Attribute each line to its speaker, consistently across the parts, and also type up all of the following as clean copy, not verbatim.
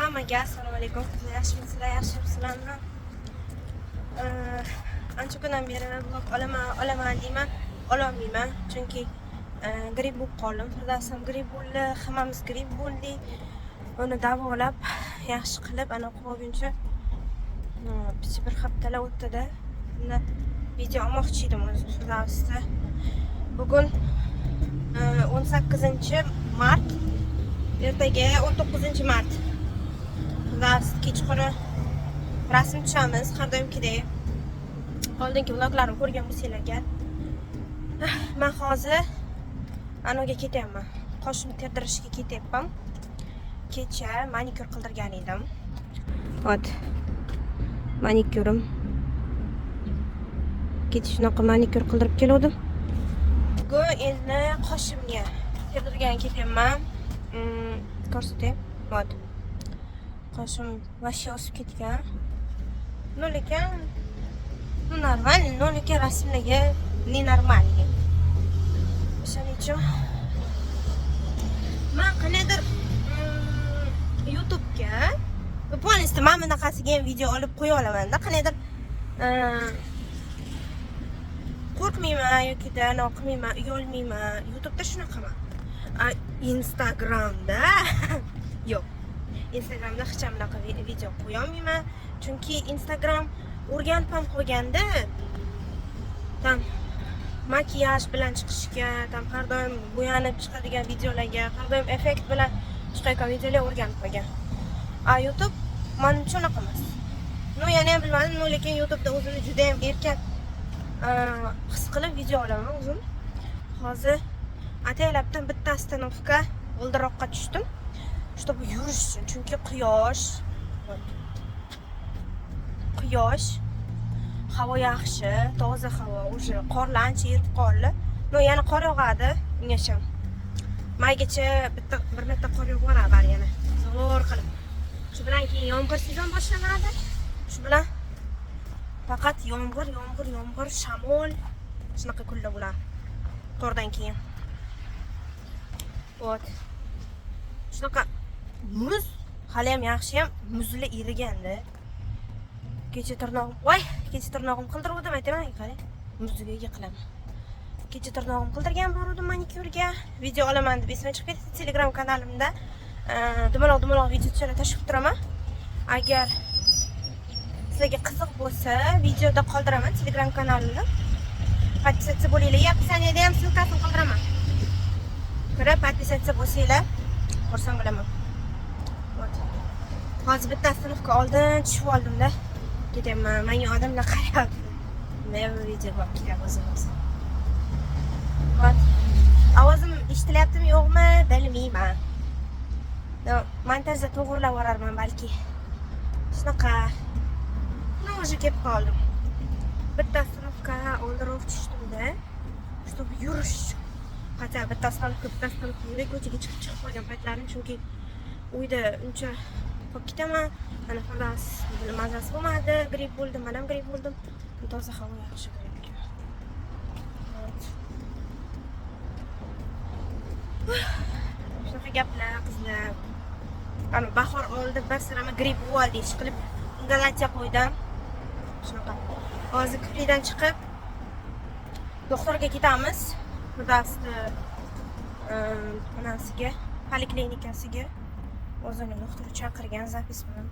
Speaker 1: Hammaga assalomu alaykum. Yaxshimisizlar, yaxshimisizlarmi? Ancha kundan beri vlog olaman, olaman deyman, ololmayman. Chunki gripp bo'lib qoldim. Firdavs ham gripp bo'ldi, hammamiz gripp bo'ldik. Uni davolab, yaxshi qilib, ana qolguncha bicha bir haftalar o'tdi-da. Unda video olmoqchi edim o'zim Firdavsda. Bugun 18 mart, ertaga 19 mart. Firdavs kechqurun rasm tushamiz har doimgidek. Oldingi vloglarimni ko'rgan bo'lsanglar agar. Man hozir anoga ketyapman. Qoshimni terdirishga ketyapman. Kecha manikyur qildirgan edim. Вот. Manikyurim. Kecha shunaqa manikyur qildirib keluvdim. Bugun endi qoshimga terdirgan ketyapman. Ko'rsatay. Вот. Qoshim вообще o'sib ketgan. Ну, lekin ну, нормально, но lekin rasmlarga ненормальный. O'shaning uchun man qandaydir YouTube'ga полностью mana bunaqasiga ham video olib qo'ya olamanda, qandaydir qo'rqmayman yoki anaqa qilmayman, uyalmayman. YouTube'da shunaqaman. A Instagramda yo'q. Instagramda hech ham bunaqa video qo'yolmayman. Chunki Instagram o'rganib ham qolganda, там makiyaj bilan chiqishga, там har doim bo'yanib chiqadigan videolarga, har doim effekt bilan chiqayotgan videolar o'rganib qolgan. A YouTube manimcha unaqa emas. Ну, yana ham bilmadim, но lekin YouTube'da o'zimni juda ham erkin his qilib video olaman o'zim. Hozir ataylabdan bitta остановка oldinroqqa tushdim, чтобы yurish uchun, chunki quyosh, вот. Quyosh, havo yaxshi, toza havo, уже qorlar ancha erib qoldi. Но yana qor yog'adi ungacha. Maygacha bitta bir marta qor yog'ib bari yana. Zo'r qilib. Shu bilan keyin yomg'ir sezon boshlanadi. Shu bilan faqat yomg'ir, yomg'ir, yomg'ir, shamol, shunaqa kunlar bo'ladi. Qordan keyin. Вот. Shunaqa muz hali ham yaxshi ham muzli eriganda. Kecha tirnog'im, voy, kecha tirnog'im qildiruvdim, aytaman, qarang. Muzga ega qilaman. Kecha tirnog'im qildirgan boruvdim manikyurga. Video olaman deb esimdan chiqib ketdi. Telegram kanalimda dumaloq dumaloq videochalar tashlab turaman. Agar sizlarga qiziq bo'lsa, videoda qoldiraman Telegram kanalimda. Подписаться bo'linglar. Описание da ham ссылка sini qoldiraman. Kirib подписаться bo'lsanglar, xursand bo'laman. Вот. Hozir bitta остановка oldin tushib oldimda. Ketyapman. Menga odamlar qarayapti. Nima bu video bo'lib ketyapti o'zimiz. Вот. Ovozim eshitilyaptimi yo'qmi bilmayman. Но, montajda to'g'irlab yuborarman balki. Shunaqa. Ну, уже kelib qoldim. Bitta остановка oldinroq tushdimda, чтобы yurish uchun. Хотя bitta остановка, bitta остановка yurib ko'chaga chiqib chiqib qolgan paytlarim, chunki uyda uncha qolib ketaman. Mana Firdavs mazasi bo'lmadi, gripp bo'ldi, men ham gripp bo'ldim. Toza havo yaxshi grippga. Вот. Shunaqa gaplar, qizlar. Ana bahor oldi, bir sirama gripp bo'lib oldi, ish qilib ingalyatsiya qo'ydim. Shunaqa. Hozir ko'prikdan chiqib doktorga ketamiz. Firdavsni onasiga, poliklinikasiga o'zini doktori chaqirgan запись bilan.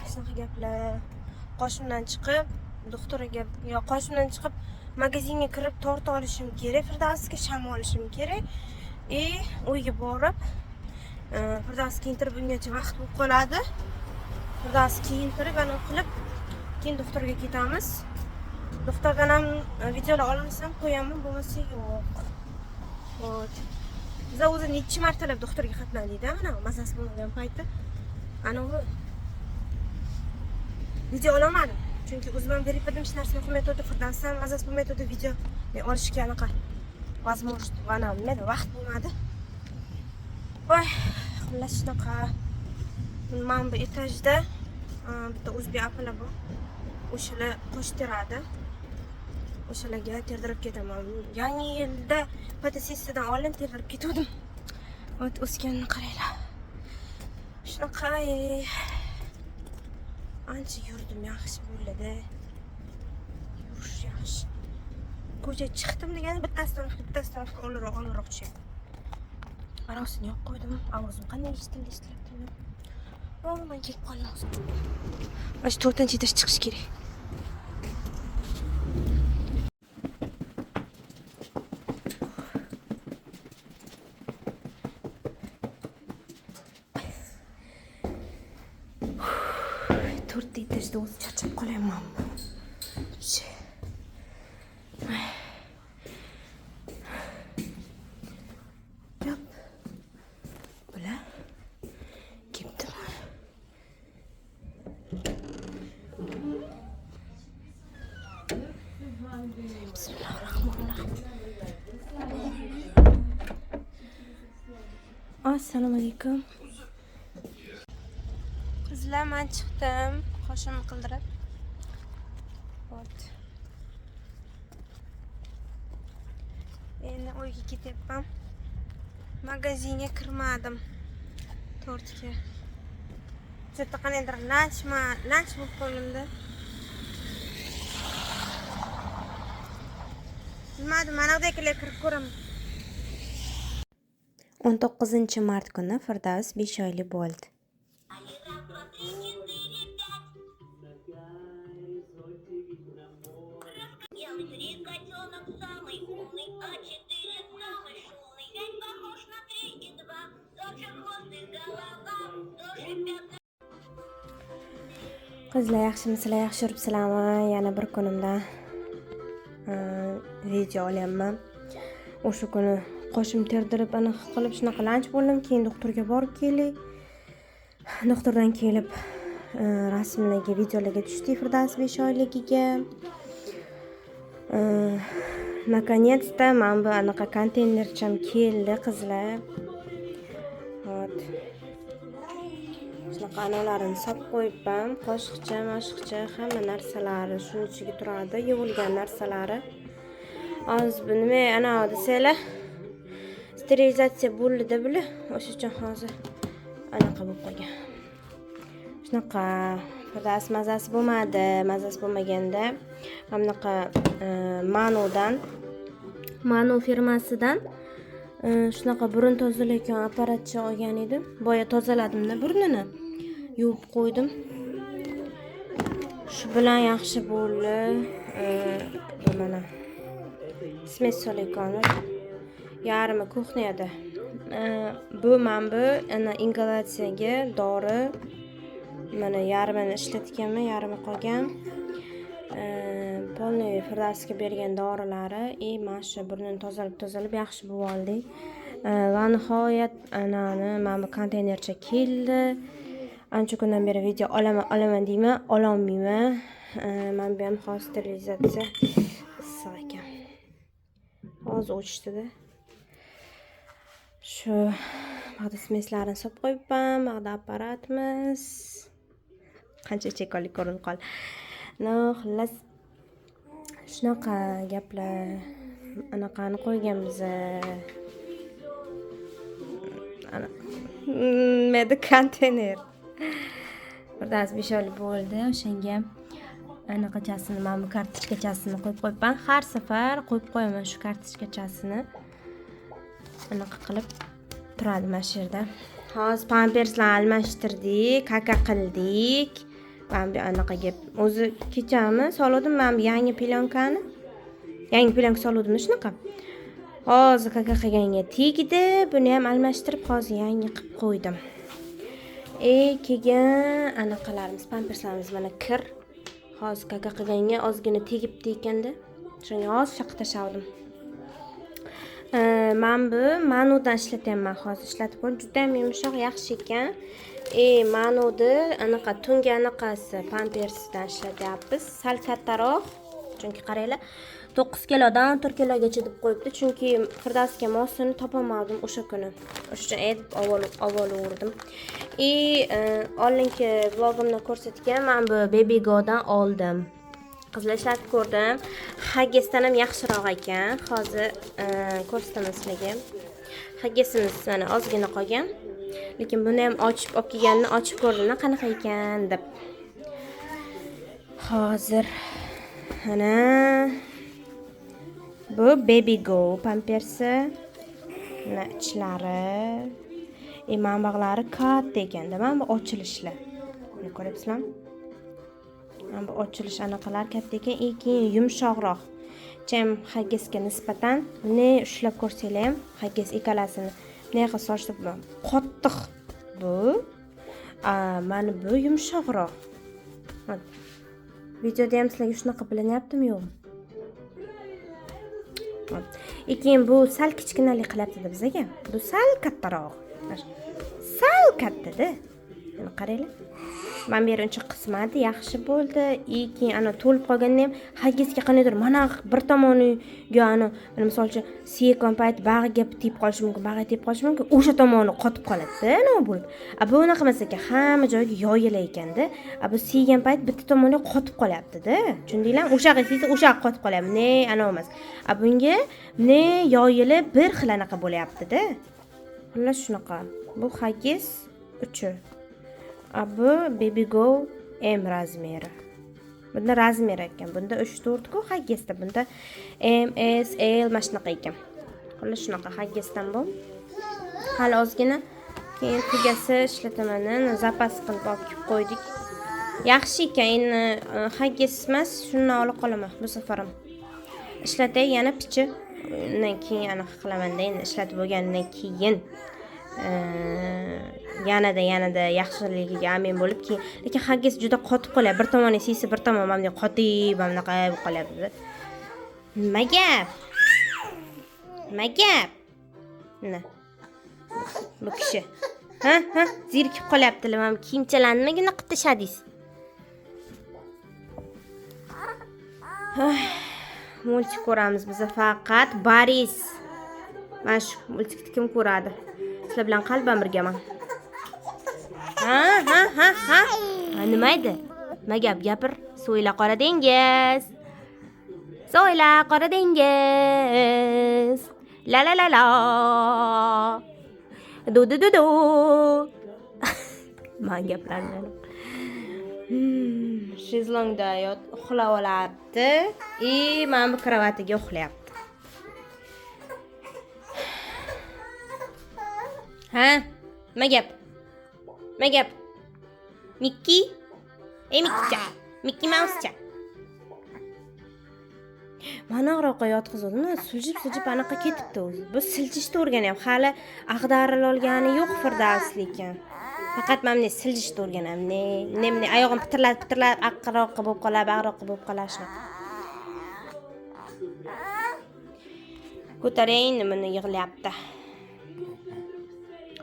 Speaker 1: Shunaqa gaplar. Qoshimdan chiqib doktoriga yo qoshimdan chiqib magazinga kirib tort olishim kerak, Firdavsga sham olishim kerak. И uyga borib Firdavs kiyintirib ungacha vaqt bo'lib qoladi. Firdavs kiyintirib, ana qilib keyin doktorga ketamiz. Doktordan ham videolar olsam qo'yaman, bo'lmasa yo'q. Вот. Biz o'zi necha martalab doktorga qatnadik-da, mana mazasi bo'lmagan payti. Anavi video ololmadim. Chunki o'zim ham gripp edim, hech narsa yoqmay turdi, Firdavsdan ham mazasi bo'lmay turdi, video olishga anaqa возможность, ana nima edi, vaqt bo'lmadi. Voy, xullas shunaqa. Mana bu etajda bitta o'zbek apalar bor. O'shalar qosh teradi. O'shalarga terdirib ketaman. Yangi yilda fotosessiyadan oldin terdirib ketgandim. Вот, o'sganini qaranglar. Shunaqa ancha yurdim, yaxshi bo'ladi. Yurish yaxshi. Ko'cha chiqdim degani bittasi tarafga, bittasi tarafga oldinroq, oldinroq tushyapti. Arosini yoqib qo'ydim. Ovozim qanday eshitildi, eshitilyaptimi? Oh, man kelib qoldim hozir. Mana shu 4-этаж chiqish kerak. To'rtta etajda o'zi charchab qolyapman. Вообще. Gap. Bular kelibdimi? Bismillahirrohmanirrohim. Assalomu alaykum. Qizlar, man chiqdim. Qoshimni qildirib. Вот. Endi uyga ketyapman. Magazinga kirmadim. Tortga. Yerda qandaydir lunch bo'lib qoldimda. Bilmadim, mana kirib ko'raman.
Speaker 2: 19 mart kuni Firdavs 5 oyli bo'ldi.
Speaker 3: Белый три котенок самый умный, а четыре самый шумный, пять похож на три и два, тоже хвост и голова, тоже пятна.
Speaker 2: Qizlar, yaxshimisizlar, yaxshi yuribsizlarmi? Yana bir kunimda video olyapman. O'sha kuni qoshim terdirib, anaqa qilib shunaqa lanch bo'ldim. Keyin doktorga borib keldik. Doktordan kelib rasmlarga, videolarga tushdik Firdavs 5 oyligiga. Наконец-то mana bu anaqa konteynercham keldi, qizlar. Вот. Shunaqa analarini solib qo'yibman. Qoshiqcha, mashiqcha, hamma narsalari shuni ichiga turadi, yuvilgan narsalari. Hozir bu nima anavi desanglar, sterilizatsiya bo'ldi-da bular. O'sha uchun hozir anaqa bo'lib qolgan. Shunaqa Firdavs mazasi bo'lmadi. Mazasi bo'lmaganda mana bunaqa Manodan, Mano firmasidan shunaqa burun tozalayotgan apparatcha olgan edim. Boya tozaladimda burnini. Yuvib qo'ydim. Shu bilan yaxshi bo'ldi. Mana смесь solayotganlar. Yarmi kuxnyada. Bu mana bu ana ingalyatsiyaga dori. Mana yarmini ishlatganman, yarmi qolgan. Полный Firdavsga bergan dorilari и mana shu burnini tozalab tozalab yaxshi bo'lib oldik. Va nihoyat anani mana bu konteynercha keldi. Ancha kundan beri video olaman, olaman deyman, ololmayman. Mana bu ham hozir sterilizatsiya, issiq ekan. Hozir o'chdida. Shu bog'da смесь larini solib qo'yibman, bog'da apparatimiz. Qancha chekonlik ko'rinib qoldi. No, xullas shunaqa gaplar. Anaqani qo'yganmiz. Ana medi konteyner. Birdan 5 oylik bo'ldi. O'shanga anaqachasini, mana bu kartochkachasini qo'yib qo'yibman. Har safar qo'yib qo'yaman shu kartochkachasini. Anaqa qilib turadi mana shu yerda. Hozir pamperslarni almashtirdik, kaka qildik. Mana bu anaqaga o'zi kechami soluvdim mana bu yangi plyonкani. Yangi plyonka soluvdim shunaqa. Hozir kaka qilganga tegdi. Buni ham almashtirib hozir yangi qilib qo'ydim. Keyin anaqalarimiz, pamperslarimiz mana kir. Hozir kaka qilganga ozgina tegibdi ekanda. Shunga hozir shaqqa tashladim. Men bu Manodan ishlatyapman hozir. Ishlatib ko'rdim, juda ham yumshoq, yaxshi ekan. Manoni anaqa tungi anaqasi pampersidan ishlatyapmiz. Sal kattaroq, chunki qaranglar, 9 kilodan 4 kilogacha deb qo'yibdi, chunki Firdavsga mosini topolmadim o'sha kuni. O'sha uchun aytib avval urdim. Oldingi vlogimda ko'rsatgan men bu Baby Go'dan oldim. Qizlar, ishlatib ko'rdim. Haggisdan ham yaxshiroq ekan. Hozir ko'rsataman sizlarga. Haggisimiz mana ozgina qolgan. Lekin buni ham ochib olib kelganini ochib ko'rdim, qanaqa ekan deb. Hozir ana bu Baby Go pampersi. Mana ichlari, manbaqlari katta ekanda. Mana bu ochilishlar. Buni ko'ryapsizlarmi? Mana bu ochilish anaqalar katta ekan, keyin yumshoqroq. Chem Huggiesga nisbatan ne ushlab ko'rsanglar ham Huggies ikkalasini bunaqa solishtirib qattiq bu. Mana bu yumshoqroq. Videoda ham sizlarga shunaqa bilinyaptimi yo'qmi? Keyin bu sal kichkinalik qilyapti bizga. Bu sal kattaroq. Sal kattada. Mana qaranglar. Mana bu yer uncha qismadi, yaxshi bo'ldi. Keyin ana to'lib qolganda ham Huggiesga qandaydir mana bir tomoniga ana mana misol uchun siyekon payt bag'riga tepib qolishi mumkin, bag'riga tepib qolishi mumkin. O'sha tomoni qotib qoladi-da, nima bo'lib. A bu unaqa emas ekan, hamma joyiga yoyilar ekanda. A bu siygan payt bitta tomoni qotib qolyapti-da. Tushundinglarmi? O'sha siysa o'sha qotib qolyapti. Ne, ana emas. A bunga ne yoyilib bir xil anaqa bo'lyapti-da. Xullas shunaqa. Bu Huggies 3. Bu Baby Go M razmeri. Bunda razmer ekan. Bunda 3-4 ku Huggiesda. Bunda M, S, L mana shunaqa ekan. Xullas shunaqa Huggiesdan bu. Hali ozgina keyin tugasa ishlataman. Zapas qilib olib kelib qo'ydik. Yaxshi ekan. Endi Huggies emas, shundan olib qolaman bu safarim. Ishlatay yana pichi. Undan keyin anaqa qilaman-da, endi ishlatib bo'lgandan keyin yanada yaxshiligiga amin bo'lib keyin, lekin Huggies juda qotib qolyapti. Bir tomoni siysa, bir tomoni mana bunday qotib, mana bunaqa bo'lib qolyapti. Nima gap? Nima gap? Nima? Bu kishi. Ha, ha, zerikib qolyaptilar. Mana kiyimchalarni nimaga bunaqa qilib tashladingiz? Multik ko'ramiz biz faqat Boris. Mana shu multikni kim ko'radi? Sizlar bilan qalban birgaman. Ha, ha, ha, ha. Nima edi? Nima gap? Gapir. So'yla qora dengiz. So'yla qora dengiz. La la la la. Du du du du. Men gaplarni. Shezlongda uxlab olyapti. Mana bu kravatiga uxlayapti. Ha? Nima gap? Nima gap? Mikki? Ey Mikkicha. Mikki Mauscha. Mana og'roqqa yotqizdim, siljib-siljib anaqa ketibdi o'zi. Bu siljishni o'rganyapti. Hali ag'daril olgani yo'q Firdavs lekin. Faqat mana bunday siljishni o'rganyapti. Ne oyog'im pitirlab-pitirlab aqroqqa bo'lib qoladi, bag'roqqa bo'lib qoladi shunaqa. Ko'taring, buni yig'layapti.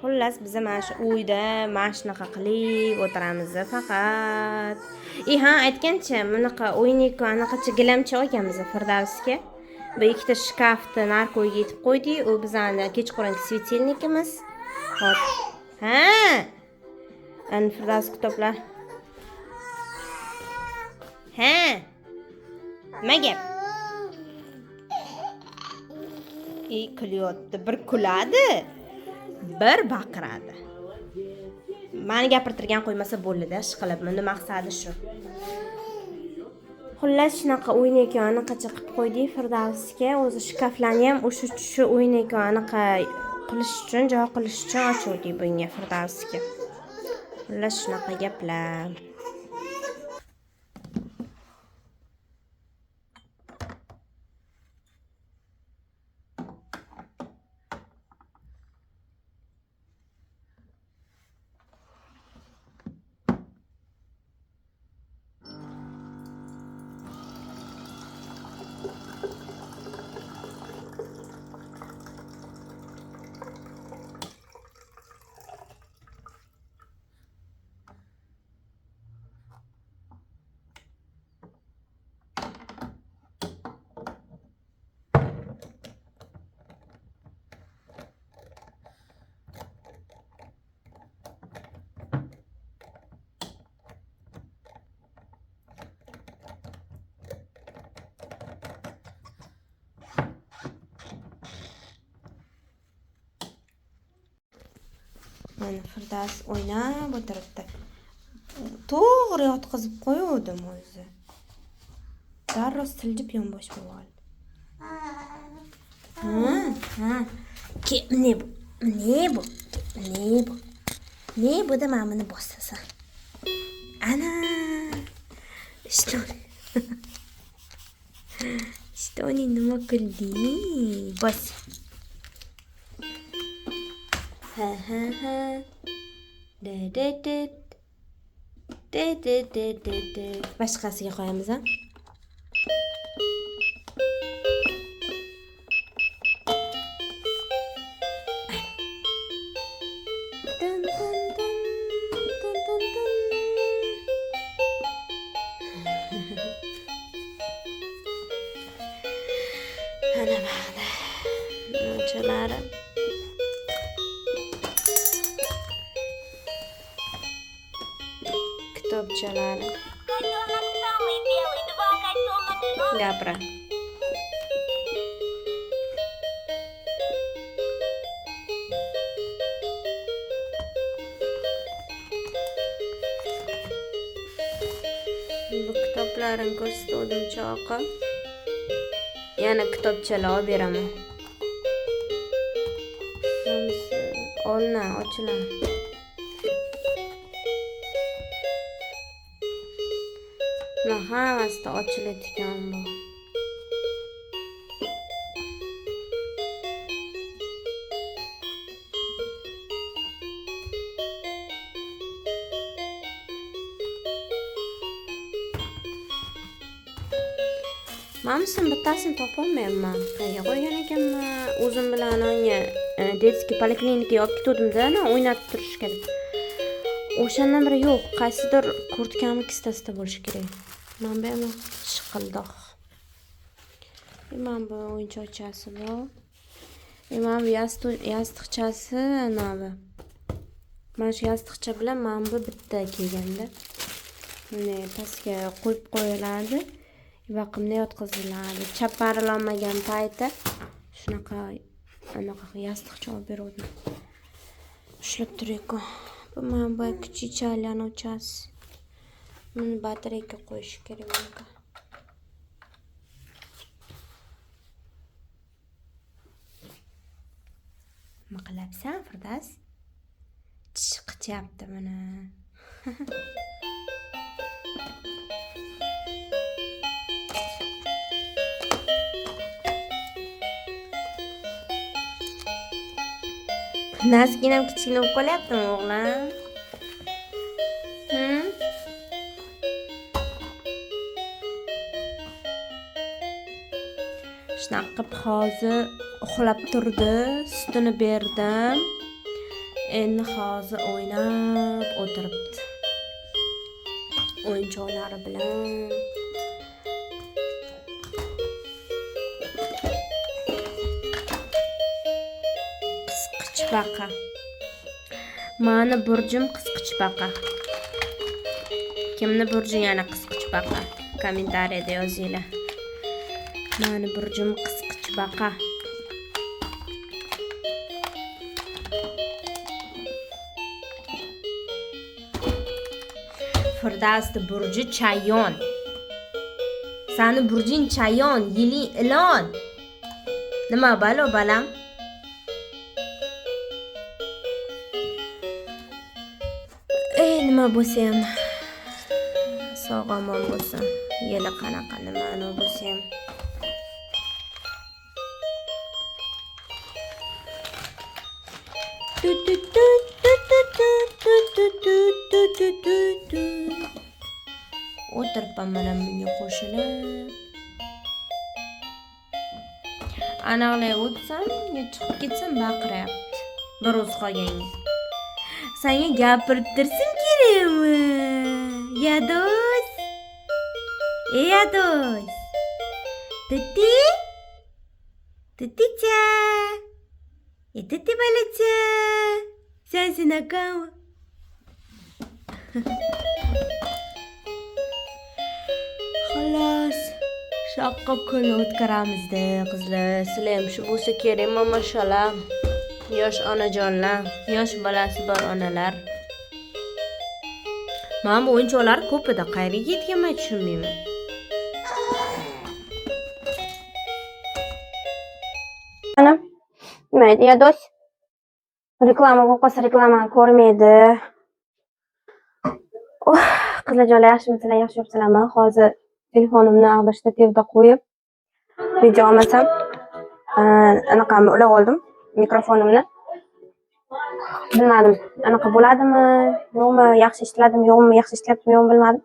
Speaker 2: Xullas biz mana shu uyda mana shunaqa qilib o'tiramiz faqat. Ha, aytgancha, bunaqa o'yinku anaqacha gilamcha olganmiz Firdavsga. Bu ikkita shkafni narkoyga yetib qo'ydik. U bizning kechqurungi svetilnikimiz. Hop. Ha. Ana Firdavs kitoblar. Ha. Nima gap? Kulyapti, bir kuladi. Bir baqiradi. Meni gapirtirgan qo'ymasa bo'ldi-da, ishqilib. Buni maqsadi shu. Xullas shunaqa o'ynayotgan anaqacha qilib qo'ydik Firdavsga. O'zi shkaflarni ham o'sha shu o'ynayotgan anaqa qilish uchun, joy qilish uchun ochuvdik bunga Firdavsga. Xullas shunaqa gaplar. Mana Firdavs o'ynab o'tiribdi. To'g'ri yotqizib qo'yuvdim o'zi. Darrov siljib yonbosh bo'lib oldi. Ha, ha. Ke, ne bu? Ne bu? Ne bu? Ne bu da mana buni bosasan. Ana. Что? Что nima qilding? Bos. Ha ha ha. De de de. De de de de de. Boshqasiga qo'yamiz, a? Dun dun dun dun dun dun. Ana mana. Novchalari. Kitobchalari.
Speaker 3: Котенок самый белый, два котенок самый
Speaker 2: Gapira. Bu kitoblarini ko'rsatuvdim choqi. Yana kitobchalar olib beraman. Bunisi olina, ochiladi. Bular hammasida ochiladigan bu. Mana bunisini bittasini topolmayapman. Qayerga qo'ygan ekanman? O'zim bilan anga детский poliklinikaga olib ketuvdim-da, ana o'ynatib turishga deb. O'shandan beri yo'q, qaysidir kurtkamni kistasida bo'lishi kerak. Mana bu ham shiqildoq. Mana bu o'yinchoqchasi bor. Mana bu yostiqchasi anavi. Mana shu yostiqcha bilan mana bu bitta kelganda. Bunday pastga qo'yib qo'yiladi. Vaqimni yotqiziladi. Chaparilolmagan payti shunaqa anaqa yostiqcha olib beruvdim. Ushlab turayku. Bu mana bu kichik chalyanovchasi. Buni batareyka qo'yish kerak bunga. Nima qilyapsan, Firdavs? Tishi qichyapti mana. Nazginam kichkina bo'lib qolyaptimi, o'g'lim? Shunaqa qilib hozir uxlab turdi, sutini berdim. Endi hozir o'ynab o'tiribdi. O'yinchoqlari bilan. Qisqichbaqa. Mani burjim qisqichbaqa. Kimni burji yana qisqichbaqa? Kommentariyada yozinglar. Mani burjim qisqichbaqa. Firdavsni burji chayon. Sani burjing chayon, yiling ilon. Nima balo balam? Nima bo'lsa ham sog' omon bo'lsin. Yili qanaqa nimani bo'lsa ham. Tu tu tu tu tu tu tu tu tu tu tu tu. O'tiribman mana bunga qo'shilib. Aniqlay o'tsam, chiqib ketsam baqiryapti. Bir o'zi qolganga. Senga gapirib tursin kerakmi? Ya do'st. Ey ya do'st. Tuti? Tuticha. E tuti bolacha. Sensin akam. Xolos. Shaqqab kunni o'tkaramizda, qizlar. Sizlar ham shu bo'lsa kerakmi, mashallah. Yosh onajonlar, yosh bolasi bor onalar. Mana bu o'yinchoqlar ko'p edi, qayerga ketgan men tushunmayman.
Speaker 1: Ana, nima edi, yados? Reklama bo'lib qolsa reklamani ko'rmaydi. Oh, qizlarjonlar, yaxshimisizlar, yaxshi yuribsizlarmi? Hozir telefonimni ag'da shtativda qo'yib video olmasam, anaqamni ulab oldim, mikrofonimni. Bilmadim, anaqa bo'ladimi, yo'qmi, yaxshi eshitiladimi, yo'qmi, yaxshi eshityaptimi, yo'qmi bilmadim.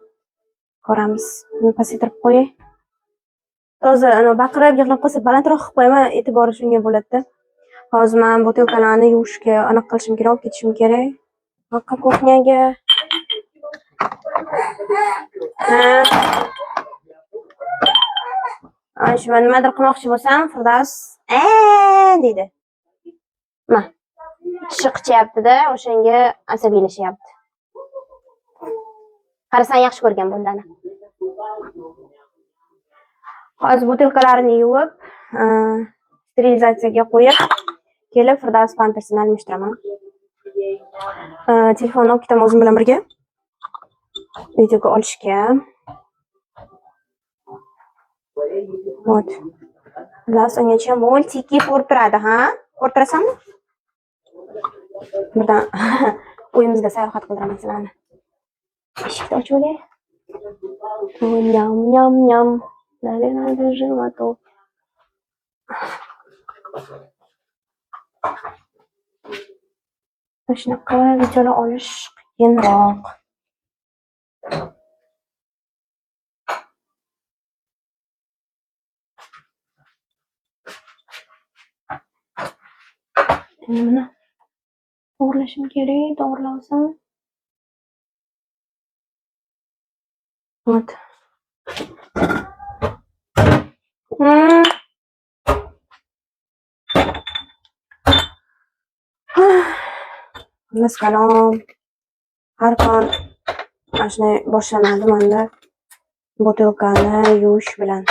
Speaker 1: Ko'ramiz. Buni pasaytirib qo'yay. Toza, ana baqirib yig'lab qolsa balandroq qilib qo'yaman, e'tibori shunga bo'ladi-da. Hozir men butilkalarni yuvishga aniq qilishim kerak, olib ketishim kerak. Orqa kuxnyaga. Ha. Ana shu men nimadir qilmoqchi bo'lsam, Firdavs deydi. Ma. Tishi qichyapti-da, o'shanga asabiylashyapti. Qarasang yaxshi ko'rgan bundani. Hozir butilkalarni yuvib, sterilizatsiyaga qo'yib, kelib Firdavs pampersini almashtiraman. Telefonni olib ketaman o'zim bilan birga. Videoga olishga. Вот. Firdavs ungacha multiki ko'rib turadi, ha? Ko'rib turasanmi? Birdan uyimizga sayohat qildiraman sizlarni. Eshikni ochib olay. Nyam nyam nyam. Наверное, животу. Mana shunaqa videolar olish qiyinroq. Endi buni to'g'rilashim kerak, to'g'irlasam. Вот. Xullas kalom, har kun mana shunday boshlanadi menda butilkani yuvish bilan.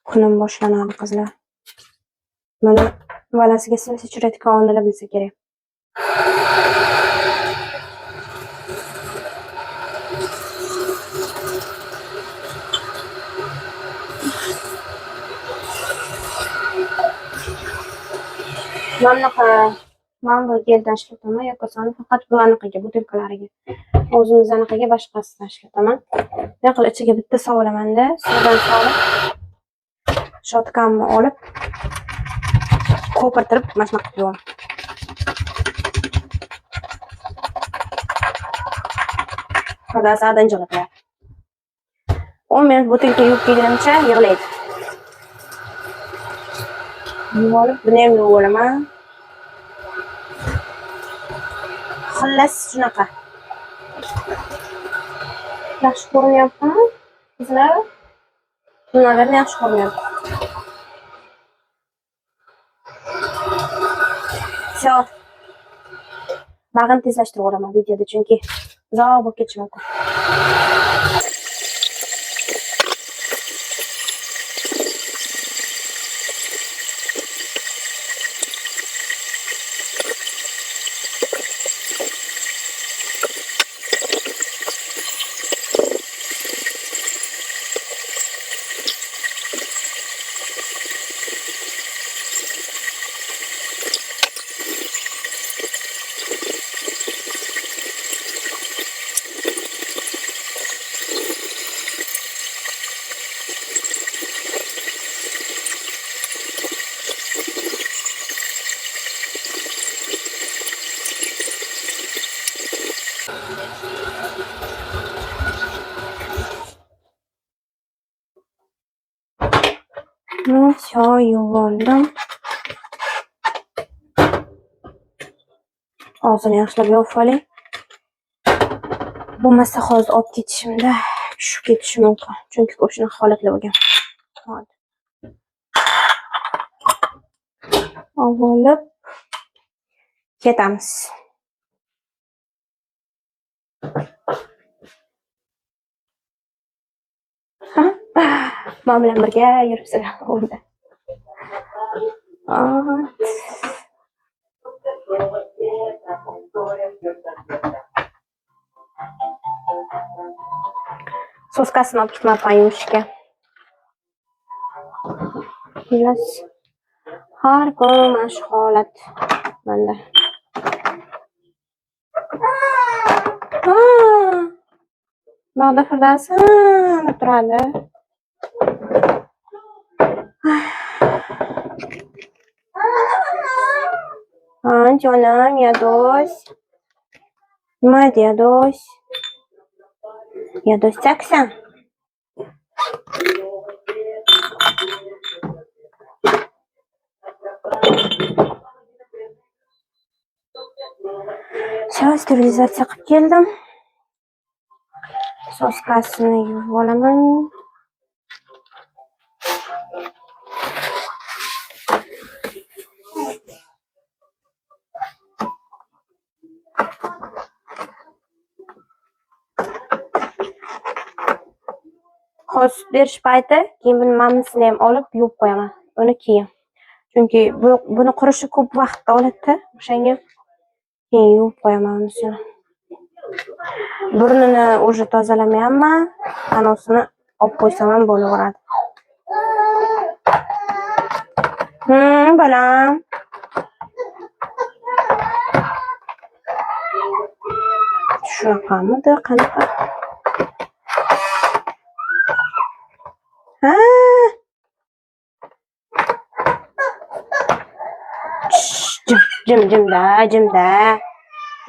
Speaker 1: Kunim boshlanadi qizlar. Mana bolasiga sim ichirayotgan onalar bilsa kerak. Mana bunaqa, mana bu geldan ishlataman, Yokosani faqat bu anaqaga, butilkalariga. O'zimiz anaqaga boshqasidan ishlataman. Bunday qilib ichiga bitta sovulaman-da, suvdan solib, shotkamni olib, ko'pirtirib mana shunaqa qilib yuvaman. Firdavs injiqlik qilyapti. 10 minut butilka yuvib kelgunimcha yig'laydi. Yuvib olib, buni ham yuvib olaman. Xullas shunaqa. Yaxshi ko'rinyaptimi? Qizlar? Naverni yaxshi ko'rinyapti. Всё. Bag'ini tezlashtirib yuboraman videoda, chunki uzoq bo'lib ketishi mumkin. Ну, всё, yuvib. Og'zini yaxshilab yopib oling. Bo'lmasa hozir olib ketishimda tushib ketishi mumkin. Chunki ko'p shunaqa holatlar bo'lgan. Hozir. Olib ketamiz. Men bilan birga yuribsizlar o'yda. Вот. Соска sini olib ketmabman yuvishga. Xullas, har kuni mana shu holat manda. Ha! Bag'da Firdavs ha deb turadi. Ha, jonim, yadosh. Nima edi yadosh? Yadosh chaksan. Всё, sterilizatsiya qilib keldim. Соска sini yuvib olaman. Hozir sut berish payti, keyin buni mamisini ham olib yuvib qo'yaman. Uni keyin. Chunki buni qurishi ko'p vaqt oladi-da, o'shanga keyin yuvib qo'yaman unisini. Burnini уже tozalamayapman, anosini olib qo'ysam ham bo'laveradi. Bolam. Shunaqamidi, qanaqa? Ha. Jim, jim, jimda, jimda.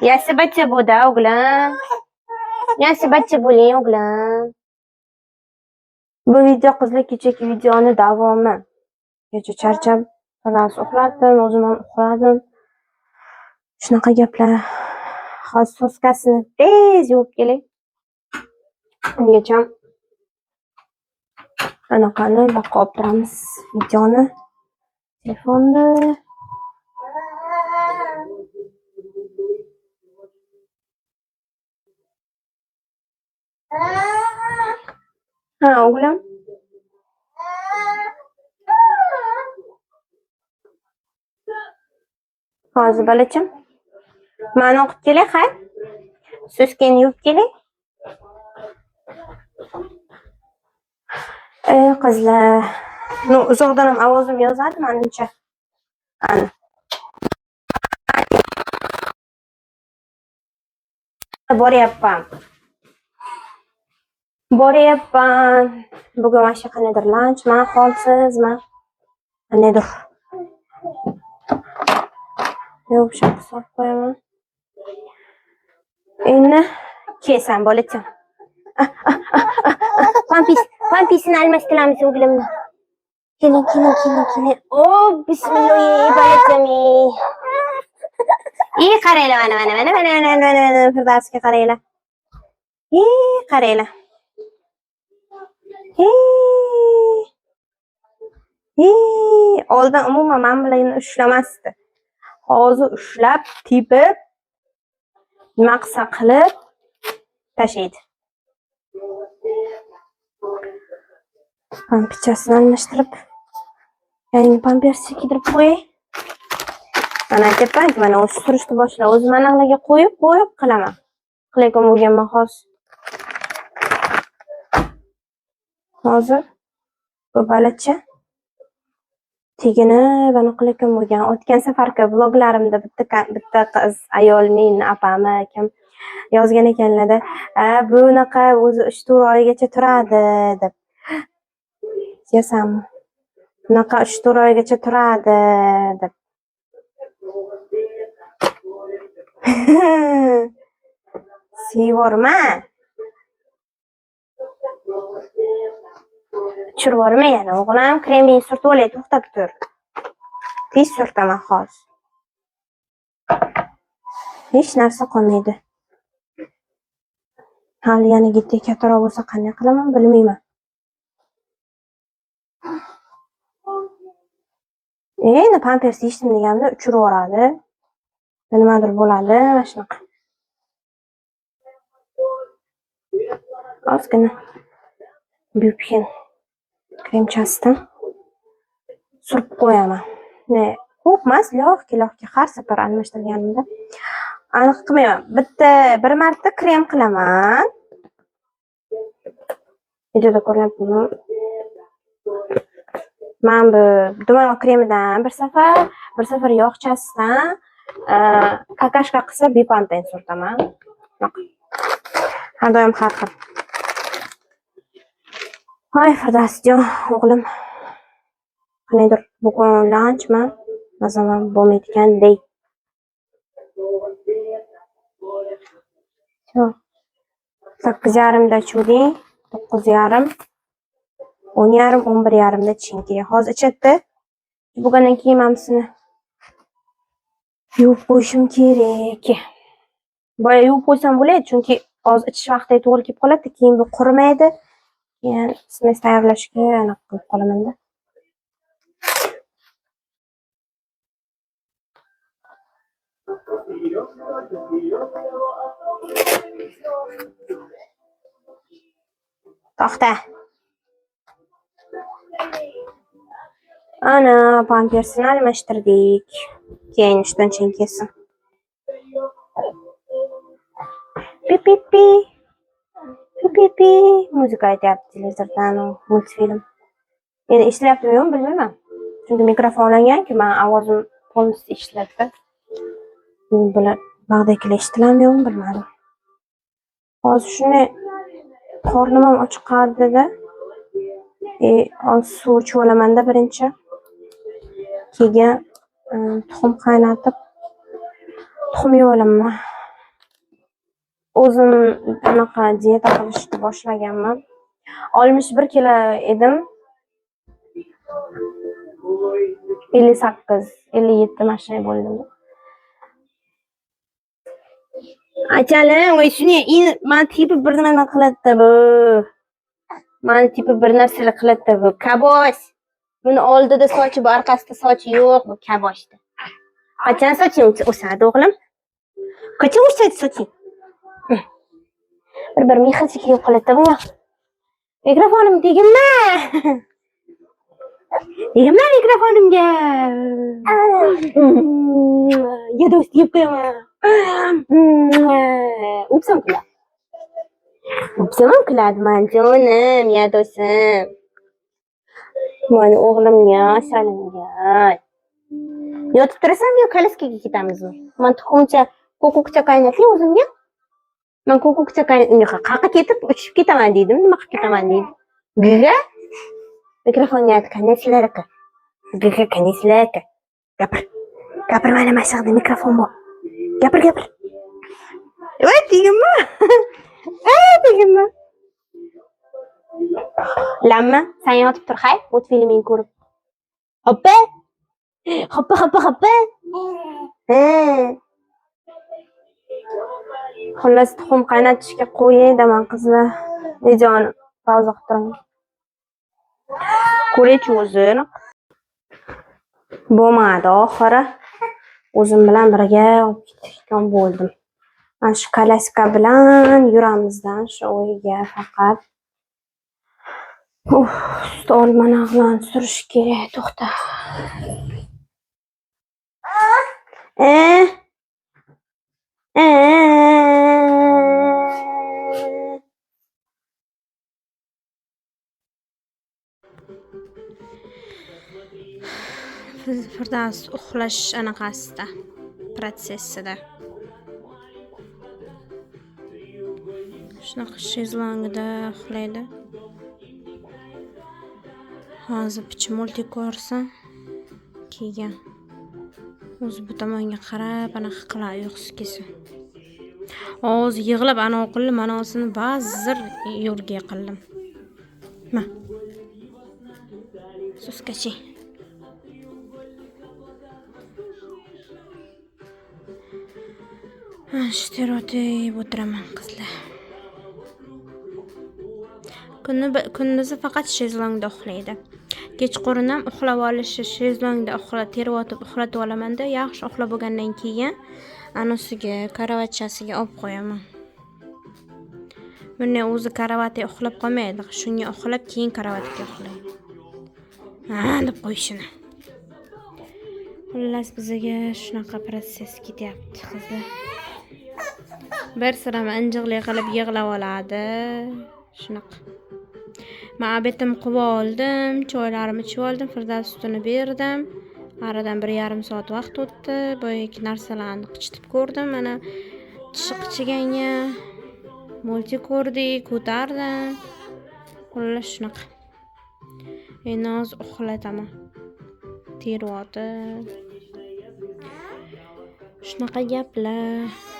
Speaker 1: Yasi bachcha bu-da, o'g'lim. Yasi bachcha bo'ling, o'g'lim. Bu video qizlar kechagi videoni davomi. Kecha charchab, biroz uxladim, o'zim ham uxladim. Shunaqa gaplar. Hozir соска sini tez yuvib kelay. Ungacha anaqani boqib turamiz videoni telefonda. Ha, o'g'lim. Hozir bolacham. Mani o'qib kelay, ha? Soskani yuvib kelay. Qizlar, ну, uzoqdan ham ovozim yozadi menimcha. Ana. Boryapman. Boryapman. Bugun mana shu qandaydir lanchman, holsizman. Qandaydir. Yo'q, shu solib qo'yaman. Endi kesam bolacham. Pampisini almashtiramiz o'g'limni. Keling, keling, keling, keling. O, bismillah, bolacham. Qaranglar, mana, mana, mana, mana, mana, mana, mana, Firdavsga qaranglar. Qaranglar. Oldin umuman men bilan ushlamasdi. Hozir ushlab, tepib, nima qilsa qilib tashlaydi. Pampichasini almashtirib, yangi pamperscha kiydirib qo'yay. Mana aytyapman-ku, mana o'zi surishni boshlab, o'zim aniqlarga qo'yib, qo'yib qilaman. Qilayotgan bo'lganman hozir. Hozir bu balacha tegini buni qilayotgan bo'lgan. O'tgan safargi vloglarimda bitta qiz ayol meni opami kim yozgan ekanlarda, bunaqa o'zi 3-4 oygacha turadi deb. Yasammi? Bunaqa 3-4 oygacha turadi deb. Sevorma. Tushirvorma yana o'g'lim, kreming surtib olay, to'xtab tur. Tez surtaman hozir. Hech narsa qolmaydi. Hali yana yetti kattaroq bo'lsa qanday qilaman bilmayman. Endi pampers yechdim deganimda uchirib yuboradi. Nimadir bo'ladi, mana shunaqa. Ozgina Buphen kremchasidan surib qo'yaman. Ko'p emas, lohki-lohki har safar almashtirganimda aniq qilmayman. Bitta bir marta krem qilaman. Videoda ko'ryaptimi? Men bu dumaloq kremidan bir safar yog'chasidan kakashka qilsa Bepanten surtaman. Har doim har xil. Ay, Firdavsjon, o'g'lim. Qandaydir bugun lanchmi? Masalan, bo'lmayotgandek. Shu. 8:30da ichuvding, 9:30, 10:30, 11:30da ichishing kerak. Hozir ichadi. Bugundan keyin mana busini yuvib qo'yishim kerak. Boya yuvib qo'ysam bo'ladi, chunki hozir ichish vaqtiga to'g'ri kelib qoladi, keyin bu qurimaydi. Keyin smes tayyorlashga anaqa qilib qolamanda. To'xta. Ana pampersini almashtirdik. Keyin ishdan kelsin. Pi pi pi. Pi pi pi. Muzika aytyapti televizordan, multfilm. Endi eshityaptimi yo'qmi bilmayman. Chunki mikrofon ulangan-ku, men ovozim polностью eshitiladi. Bular bag'dagilar eshitiladimi yo'qmi bilmadim. Hozir shuni qornim ham ochiqadida. Hozir suv ichib olamanda birinchi. Keyin tuxum qaynatib tuxum yeb olaman. O'zim anaqa dieta qilishni boshlaganman. 61 kilo edim. 58, 57 mana shunday bo'ldim. Achalim, voy shuni man tipi bir nima qiladi bu. Mani tipi bir narsalar qiladi bu. Kabosh. Buni oldida sochi bor, orqasida sochi yo'q bu kaboshda. Qachon soching o'sadi o'g'lim? Qachon o'sadi soching? Bir mexacha kelib qoladi bunga. Mikrofonim teginma. Teginma mikrofonimga. Ya do'st yeb qo'yaman. O'psam kuladi. O'psam ham kuladi man jonim, ya do'stim. Mani o'g'limga, asalimga. Yotib turasanmi yo kalaskaga ketamizmi? Man tuxumcha, ko'kukcha qaynatay o'zimga. Man ko'kukcha qayerga ketib uchib ketaman dedim, nima qilib ketaman deydi. Gaga mikrofonga ayt, qanday-sizlarga? Gaga qanday-sizlarga? Gapir. Gapir, mana mana shu yerda mikrofon bor. Gapir, gapir. Voy, teginma. Ey, teginma. Lamma, sen yotib tur, hay, multfilmingni ko'rib. Hoppa. Hoppa, hoppa, hoppa. He. Xullas, tuxum qaynatishga qo'yay deman qizlar. Videoni pauza qilib turaman. Ko'raychi o'zini. Bo'lmadi oxiri. O'zim bilan birga olib ketgan bo'ldim. Mana shu kalaska bilan yuramizdan shu uyga faqat. Uf, stol manag'lan surish kerak, to'xta.
Speaker 2: Firdavs uxlash anaqasida, protsessida. Shunaqa shezlongida uxlaydi. Hozir picha multik ko'rsin, keyin o'zi bu tomonga qarab anaqa qiladi uyqusi kelsa. Hozir yig'lab anavi qildim, manavisini vazir yo'lga qildim. Ma. Suskachi. Shu terotib o'tiraman qizlar. Kunduzi faqat shezlongda uxlaydi. Kechqurun ham uxlab olishi shezlongda terib uxlatib olamanda, yaxshi uxlab bo'lgandan keyin anasiga karavotchasiga olib qo'yaman. Bunday o'zi karavotga uxlab qolmaydi, shunga uxlab keyin karavotga uxlaydi. Ha deb qo'yishini. Xullas, bizaga shunaqa protsess ketyapti, qizlar. Bir sirama injiqlik qilib yig'lab oladi. Shunaqa. Man обед imni qilib oldim, choylarimni ichib oldim, Firdavs sutini berdim. Aradan 1,5 soat vaqt o'tdi. Boyagi narsalarni qichitib ko'rdim. Mana, tishi qichiganga мультик ko'rdik, ko'tardim. Xullas, shunaqa. Endi hozir uxlataman. Teryapti. Shunaqa gaplar.